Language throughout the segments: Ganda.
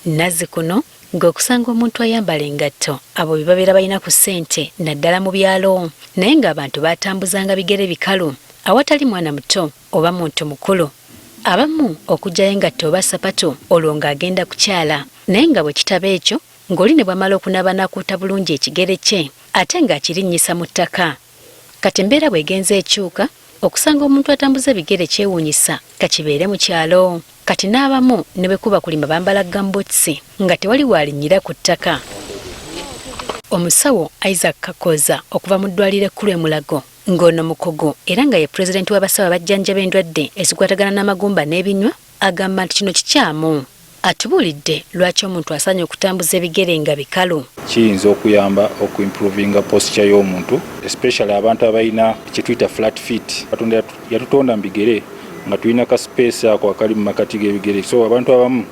Nazzikuno ng'okusanga omuntu ayambala engatto, abo be babeera balina ku ssente naddala mu byalo, naye ng'abantu baatambuzanga bigere bikalu awatali mwana muto oba muntu mukulu. Abamu okuggyayo engatto oba ssapatu olwo ng'agenda kukyala, naye nga bwe kitaba ekyo ng'oli ne bw'amala okunaaba n'akuuta bulungi ekigere kye ate ng'akirinnyisa mu ttaka. Kati embeera bw'egenze ekyuka, okusanga omuntu atambuza ebigere kyewuunyisa ka kibeere mu kyalo. Kati n'abamu ne bwe kuba kulima bambala gumboots nga tewali w'alinnyira ku ttaka. Omusawo Isaac Kakooza okuva mu ddwaaliro ekkulu e Mulago ng'ono mukugu era nga ye pulezidenti w'abasawo abajjanjaba endwadde ezikwatagana n'amagumba n'ebinywa agamba nti kino kikyamu. Atubuulidde lwaki omuntu asaanye okutambuza ebigere nga bikalu. Kiyinza okuyamba oku improvinga posture y'omuntu, especially abantu abalina kyetuyita flat feet. Katonda yatutonda mu bigere nga tulina ka space ako akali mu makati g'ebigere, so abantu abamu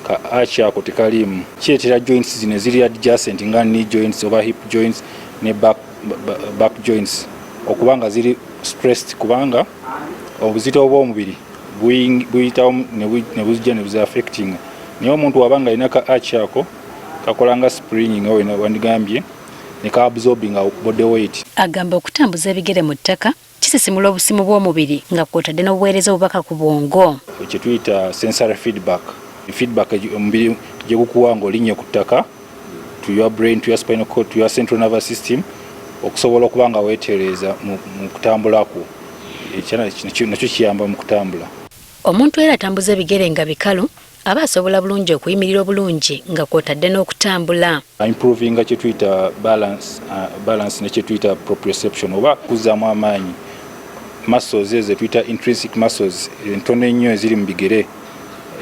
ka arch ako tekaliimu. Kireetera joints zino eziri adjacent nga knee joints oba hip joints ne back joints okuba nga ziri stressed, kubanga obuzito bw'omubiri buyitawo ne buzijja ne buzi affecting. Naye omuntu waba nga alina ka arch ako kakola nga spring, nga wandigambye, ne ka absorbing body weight. Agamba okutambuza ebigere mu ttaka kisisimula obusimu bw'omubiri nga kw'otadde n'obuweereza obubaka ku bwongo. Kye tuyita sensory feedback, feedback omubiri gye gukuwa ng'olinnye ku ttaka to your brain, to your spinal cord, to your central nervous system, okusobola okuba nga weetereeza mu kutambula kwo. Nakyo kiyamba mu kutambula. Omuntu era atambuza ebigere nga bikalu aba asobola bulungi okuyimirira obulungi nga kw'otadde n'okutambula. Improvinga kye tuyita balance ne kye tuyita proprioception, oba kuzzaamu amaanyi muscles ezo tuyita intrinsic muscles entono ennyo eziri mu bigere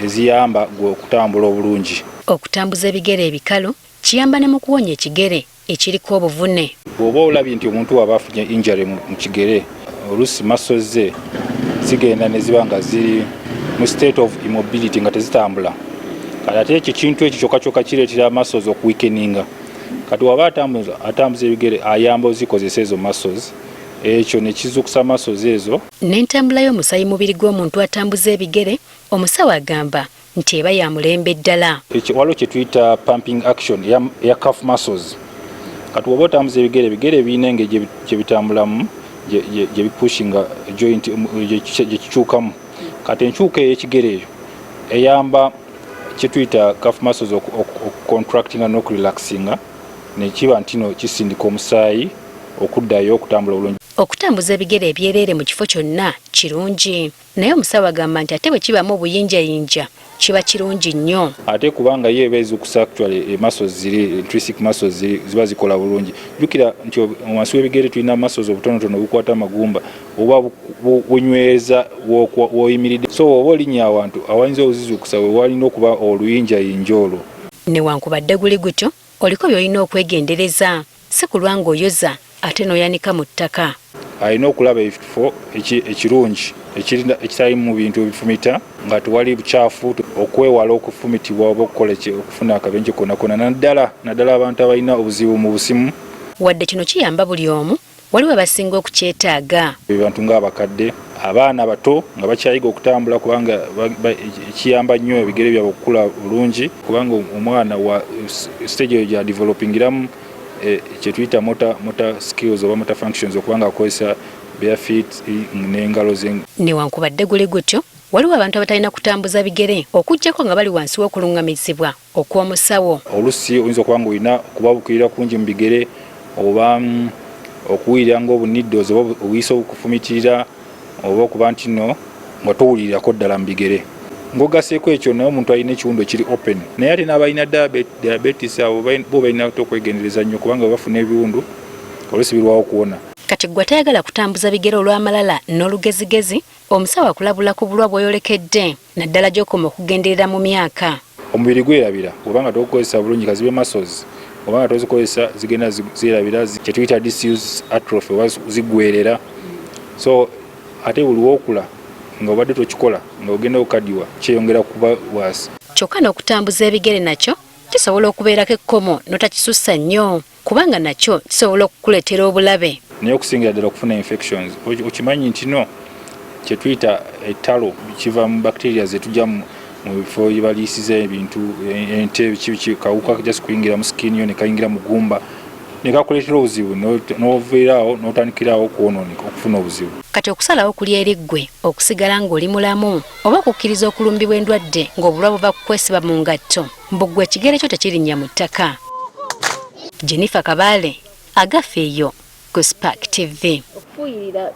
eziyamba gwe okutambula obulungi. Okutambuza ebigere ebikalu kiyamba ne mu kuwonya ekigere ekiriko obuvune. Bw'oba olabye nti omuntu waba afunye injury mu kigere, oluusi muscles ze zigenda ne ziba nga ziri mu state of immobility, nga tezitambula. Kati ate ekyo kintu ekyo kyokka kyokka kireetera muscles okuweakeninga. Kati waba atambuza ebigere, ayamba ozikozesa ezo muscles, ekyo ne kizuukusa muscles ezo. N'entambula y'omusaayi mu mubiri gw'omuntu atambuza ebigere, omusawo agamba nti eba ya mulembe ddala. Waliwo kye tuyita pumping action eya calf muscles. Kati woba otambuza ebigere, ebigere birina engeri gye bitambulamu, gye bipushinga joint, gye kikyukamu. Kati enkyuka ey'ekigere eyo eyamba kye tuyita calf muscles okucontractinga n'okurelaxinga, nekiba nti no kisindika omusaayi okuddayo okutambula obulungi. Okutambuza ebigere ebyereere mu kifo kyonna kirungi, naye omusawo agamba nti ate bwe kibaamu obuyinjayinja kiba kirungi nnyo. Ate kubanga ye eba ezuukusa actually muscles ziri intrinsic muscles ziri ziba zikola bulungi. Jjukira nti wansi w'ebigere tulina muscles obutonotono obukwata amagumba oba bunyweza w'oyimiridde, so oba olinnya awantu awayinza ozizuukusa we walina okuba oluyinjayinja olwo. Newankubadde guli gutyo, oliko by'olina okwegendereza, si kulwa ng'oyoza ate n'oyanika mu ttaka. Alina okulaba ekifo ekirungi ekitali mu bintu ebifumita, nga tewali bukyafu, okwewala okufumitibwa oba okukola okufuna akabenje konna konna, naddala abantu abalina obuzibu mu busimu. Wadde kino kiyamba buli omu, waliwo abasinga okukyetaaga. Abantu ng'abakadde, abaana abato nga bakyayiga okutambula, kubanga kiyamba nnyo ebigere byabwe okukula bulungi, kubanga omwana wa stage eyo gya developingiramu kye tuyita motor skills oba motor functions, okubanga akozesa bare feet n'engalo ze. Newankubadde guli gutyo, waliwo abantu abatalina kutambuza bigere okuggyako nga bali wansi w'okulungamizibwa okw'omusawo. Oluusi oyinza okuba ng'olina okubabukirira kungi mu bigere oba okuwulira ng'obuniddos oba obuyisa obukufumitirira, oba okuba nti nno nga towulirirako ddala mu bigere. Ng'ogaseeko ekyo, naye omuntu alina ekiwundu ekiri open, naye ate n'abalina diabetes abo bo balina okwegendereza nnyo, kubanga bwe bafuna ebiwundu oluusi birwawo okuwona. Kati ggwe atayagala kutambuza bigere olw'amalala n'olugezigezi, omusawo akulabula ku bulwa bw'oyolekedde, naddala gy'okoma okugenderera mu myaka. Omubiri gwerabira bw'oba nga togukozesa bulungi, kazibe muscles oba nga tozikozesa zigenda zeerabira, kye tuyita disuse atrophy oba ziggwerera. So ate buli w'okula nga obadde tokikola, nga ogenda okukaddiwa, kyeyongera kuba waasi. Kyokka n'okutambuza ebigere nakyo kisobola okubeerako ekkomo n'otakisussa nnyo, kubanga nakyo kisobola okukuleetera obulabe. Naye okusingira ddala okufuna infections, okimanyi nti no kye tuyita ettalo kiva mu bacteria zetujja Mu bifo gye baliisiza ebintu, ente, biki biki, kawuka just kuyingira mu skin yo ne kayingira mu gumba ne kakuleetera obuzibu, n'oviiraawo n'otandikirawo okwonooneka, okufuna obuzibu. Kati okusalawo kuli eri ggwe, okusigala ng'oli mulamu oba okukkiriza okulumbibwa endwadde ng'obulwa buva ku kwesiba mu ngatto, mbu ggwe ekigere kyo tekirinnya mu ttaka. Jennifer Kabaale, Agafeeyo ku Spark TV. Okufuuyirira.